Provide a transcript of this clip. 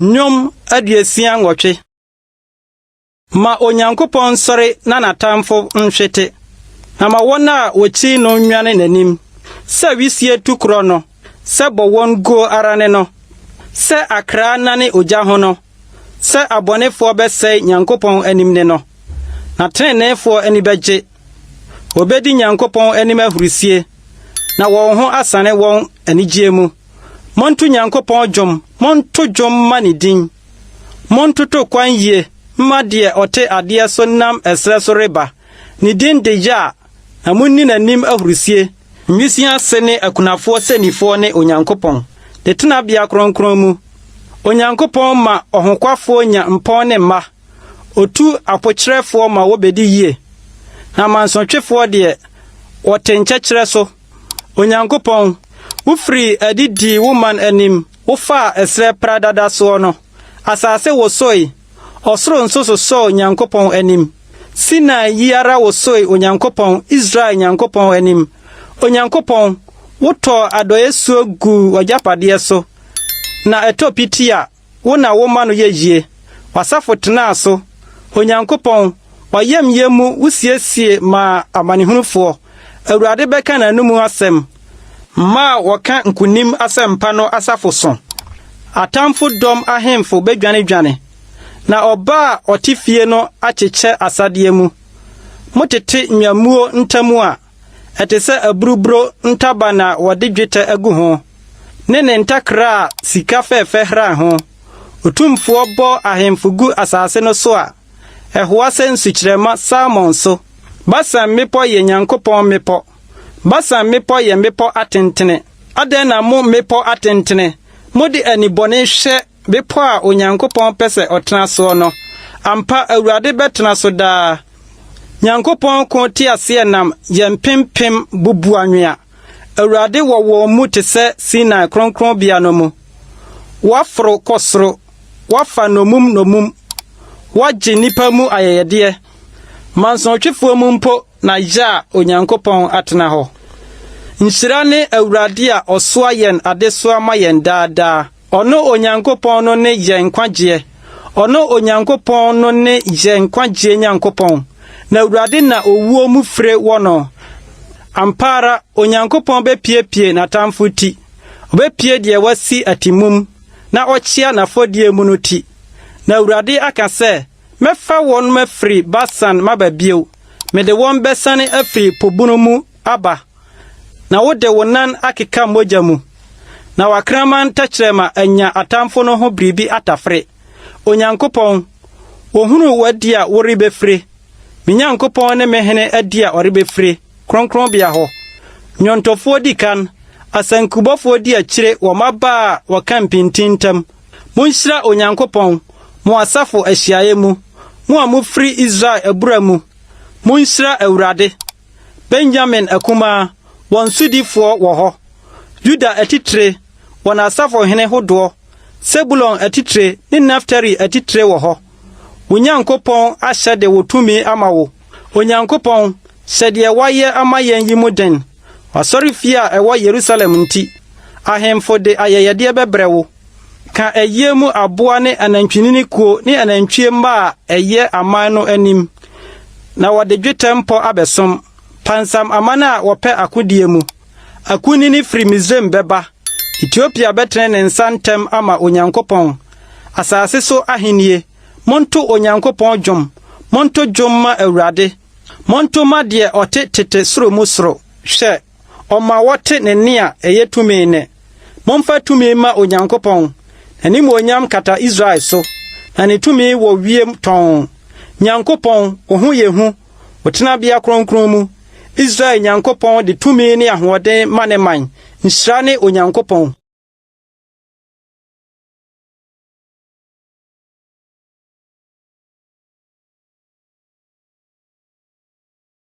Nnwom 68. Ma Onyankopɔn nsɔre na n'atamfo nhwete, na ma wɔn a wokyi no nnwane n'anim. Sɛ wisie tu korɔ no, sɛ bɔ wɔn guo ara ne no. Sɛ akraa nane ogya ho no, sɛ abɔnefoɔ bɛsɛe Nyankopɔn anim ne no. Na teneneefoɔ ani bɛgye. Wɔbɛdi Nyankopɔn anim ahurisie, na wɔn ho asane wɔn anigyeɛ mu. Monto Nyankopɔn dwom, monto dwom mma ne din. Montoto kwan yie mma deɛ ɔte adeɛ so nam ɛserɛ so reba. Ne din de Yah, na monni n'anim ahurisie. Nwisiaa ase ne akunafoɔ sɛnnifoɔ ne Onyankopɔn, ne tenabea kronkron mu. Onyankopɔn ma ɔhokwafoɔ nya mpɔn ne mma. Otu apokyerɛfoɔ ma wɔbɛdi yie, na mansotwefoɔ deɛ, wɔte nkyɛkyerɛ so. Onyankopɔn, wofirii adi dii wo man anim, wofaa ɛserɛ pradada soɔ no, asase wosoe, ɔsoro nso sosɔɔ Nyankopɔn anim. Sinai yi ara wosoe Onyankopɔn, Israel Nyankopɔn anim. Onyankopɔn, wotɔɔ adɔeɛ suo guu w'agyapadeɛ so, na ɛtɔ piti a, wo na woma no yɛ yie. W'asafo tenaa so. Onyankopɔn, w'ayamyɛ mu wosiesie maa amanehunufoɔ. Awurade bɛka n'anomu asɛm. Mma a wɔka nkonim asɛmpa no asafo so. Atamfo dɔm ahemfo bedwanedwane, na ɔba a ɔte fie no akyekyɛ asadeɛ mu. Motete nnwammuo ntam a, ɛte sɛ aburuburo ntaban a wɔde dwetɛ agu ho, ne ne ntakra a sika fɛfɛ hran ho. Otumfoɔ bɔ ahemfo gu asase no so a, ɛhoa sɛ nsukyerɛmma Salmon so. Basan mmepɔ yɛ Nyankopɔn mmepɔ. Basan mmepɔ yɛ mmepɔ atentene. Adɛn na mo mmepɔ atentene, mode anibɔne hwɛ bepɔ a Onyankopɔn pɛ sɛ ɔtena soɔ no? Ampa, Awurade bɛtena so daa. Nyankopɔn ko teaseɛnam yɛ mpempem bubuanwea. Awurade wɔ wɔn mu te sɛ Sinai kronkronbea no mu. Woaforo kɔ soro, woafa nnommum nnommum, woagye nnipa mu ayɛyɛdeɛ. Mansotwefoɔ mu mpo na Yah Onyankopɔn atena hɔ. Nhyira ne Awurade a ɔsoa yɛn adesoa ma yɛn daa daa. Ɔno Onyankopɔn no ne yɛn nkwagyeɛ. Ɔno Onyankopɔn no ne yɛn nkwagyeɛ Nyankopɔn. Na Awurade na owuo mu fire wɔ no. Ampa ara, Onyankopɔn bepiepie n'atamfo ti. Obepie deɛ wasi atimum na ɔkyea n'afɔdie mu no ti. Na Awurade aka sɛ, Mɛfa wɔn mafiri Basan maba bio. Mede wɔn bɛsane afiri po bunu mu aba. Na wode wo nan akeka mogya mu. Na w'akraman tɛkyerɛma anya atamfo no ho biribi atafere. Onyankopɔn, wohunuu w'adi a worebɛfire. Me Nyankopɔn ne me hene adi a ɔrebɛfire, kronkronbea hɔ. Nnwontofoɔ di kan, asankubɔfoɔ di akyire wɔ mmabaa a wɔka mpintin ntam. Monhyira Onyankopɔn, mo asafo ahyiaeɛ mu, mo a mofiri Israel abura mu. Monhyira Awurade. Benyamin akumaa, wɔn sodifoɔ wɔ hɔ. Yuda atitire, wɔn asafohene hodoɔ, Sebulon atitire ne Naftali atitire wɔ hɔ. Wo Nyankopɔn ahyɛ de wo tumi ama wo. Onyankopɔn, hyɛ deɛ woayɛ ama yɛn yi mu den. W'asɔrefie a ɛwɔ Yerusalem nti, ahemfo de ayɛyɛdeɛ bɛbrɛ wo. Ka ayie mu aboa ne anantwinini kuo ne anantwie mma a ɛyɛ aman no anim, na wɔde dwetɛ mpɔ abɛsom. Pansam aman a wɔpɛ akodie mu. Akunini firi Misraim bɛba. Etiopia bɛtene ne nsa ntɛm ama Onyankopɔn. Asase so ahennie, monto Onyankopɔn dwom, monto dwom mma Awurade. Monto mma deɛ ɔte tete soro mu soro. Hwɛ, ɔma wɔte ne nne a ɛyɛ tumi nne. Momfa tumi mma Onyankopɔn. N'animuonyam kata Israel so, na ne tumi wɔ wiem tɔnn. Nyankopɔn, wo ho yɛ hu, wo tenabea kronkron mu. Israel Nyankopɔn de tumi ne ahoɔden ma ne man. Nhyira ne Onyankopɔn.